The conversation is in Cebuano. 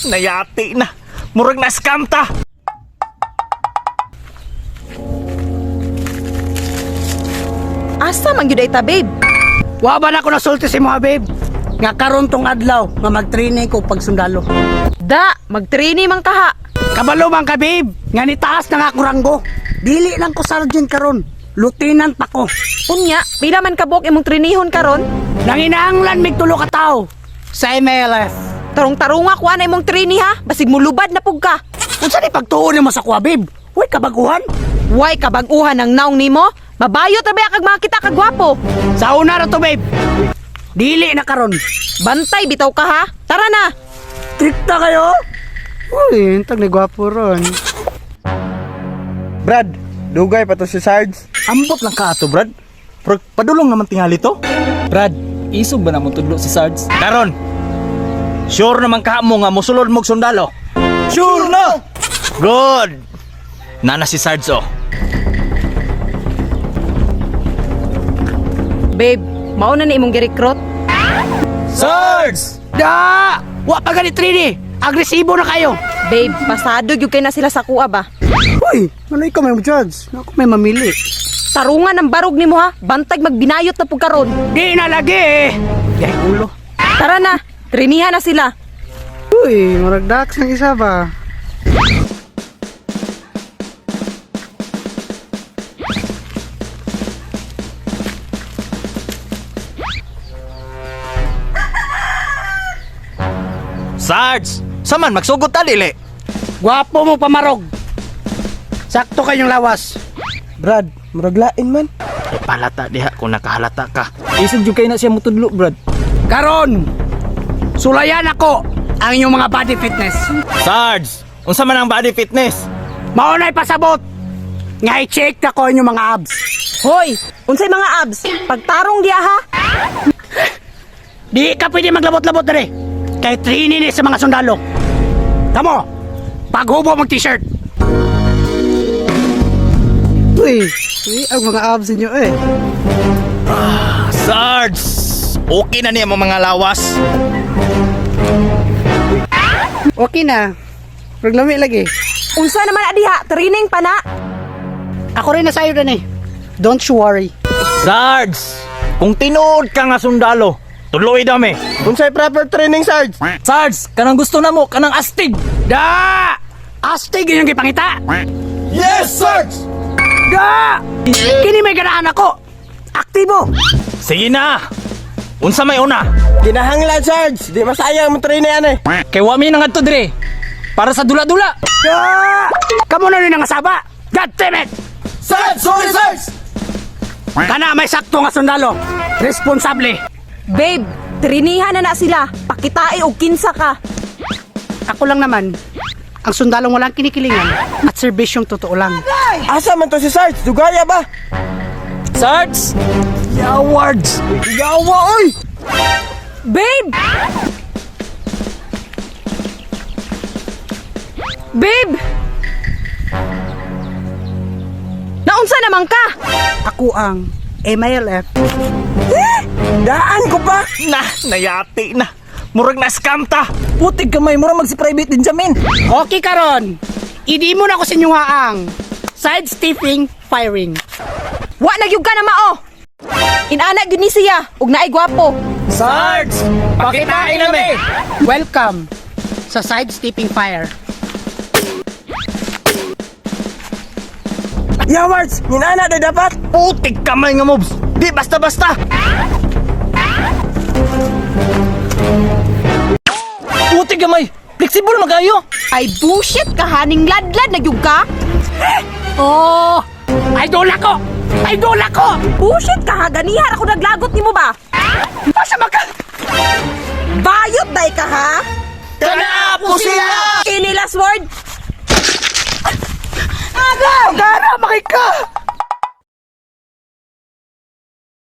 Nayati na. Murag na scam ta. Asa man gyud ay ta, babe? Wa ba na ako nasulti si mga babe? Nga karon tong adlaw nga mag-training ko pag sundalo. Da, mag-trainee man kaha. Kabalo man ka babe, nga nitaas na nga ako ranggo. Dili lang ko sergeant karon, lieutenant pa ko. Unya, pila man kabuok imong trainihon karon? Nanginahanglan mig tulo ka tawo sa MLF. Tarong-tarunga kuha na imong trainee ha. Basig mulubad na pug ka. Unsa ni pagtuon nimo sa kuha babe? Uy, kabaguhan. Way kabaguhan ang naong nimo. Mabayot ra ba kag makita ka gwapo? Sa una ra to babe. Dili na karon. Bantay bitaw ka ha. Tara na. Trikta kayo. Uy, intag ni gwapo ron. Brad, dugay pa to si Sarge. Ambot lang ka ato, Brad. Pero padulong naman tingali to. Brad, isog ba na mo tudlo si Sarge? Karon. Sure naman ka mo nga mosulod mog sundalo. Sure na! Good. Nana si Sarge oh. Babe, mao na ni imong gi-recruit. Sarge! Da! Wa pa gani training. Agresibo na kayo. Babe, pasado gyud kay na sila sa kuha ba? Uy, ano ikaw may judge? Ako may mamili. Tarungan ang barog nimo ha. Bantag magbinayot na pug karon. Di na lagi eh. Yay, ulo. Tara na, trainihan na sila. Uy, murag dax ng isa ba? Sarge! Saman magsugod ta dili. Gwapo mo pamarog. Sakto kayong lawas. Brad, murag lain man. Eh, palata diha kung nakahalata ka. Isog jud kay na siya mutudlo, Brad. Karon, sulayan ako ang inyong mga body fitness. Sarge! Unsa man ang body fitness? Mao na'y pasabot. Nga i-check na ko inyong mga abs. Hoy, unsay mga abs? Pagtarong diha ha. Di ka pwede maglabot-labot dere. Kay training ni sa mga sundalo. Tamo, paghubo mag t-shirt. Uy, uy, ang mga abs ninyo eh. Sarge! Okay na niya mga lawas. Okay na. Paglami lagi. Unsa naman adiha, training pa na. Ako rin nasayo din eh. Don't you worry. Sarge! Kung tinuod ka nga sundalo, tuloy dami. Unsay proper training, Sarge? Sarge, kanang gusto na mo, kanang astig. Da! Astig inyong gipangita! Yes, Sarge! Da! Kini may ganahan ako! Aktibo! Sige na! Unsa may una? Kinahanglan, Sarge. Di masayang mo training ani. Kay wa mi nangadto dire. Para sa dula-dula. Da! Kamu na rin ang asaba! God damn it! Sarge, sorry, Sarge! Kana may sakto nga sundalo. Responsable. Babe, trinihan na na sila. Pakitai og kinsa ka. Ako lang naman, ang sundalong walang kinikilingan at serbisyong totoo lang. Asa man to si Sarge? Dugaya ba? Sarge! Yawards! Yawa, oy! Babe! Babe! Naunsa naman ka? Ako ang MILF. Daan ko pa! Na, nayati na. Murag na scam ta. Putig kamay, mura mag si Private Benjamin. Okay karon. Idi mo na ko sa inyong haang. Side stepping, firing. Wa na gyud ka na mao. Inana gyud ni siya ug naay gwapo. Sarge! Pakitain na me! Welcome sa side stepping fire. Yawards, minana na dapat. Putik kamay nga moves. Di basta-basta. Putig kamay. Flexible magayo. Ay bullshit ka haning ladlad na gyud ka. Oh! Idol ako! Idol ako! Bullshit ka ha ganihan ako naglagot nimo ba? Asa maka? Bayot day ka ha? Kana po sila! Kini last word. Gara, makika!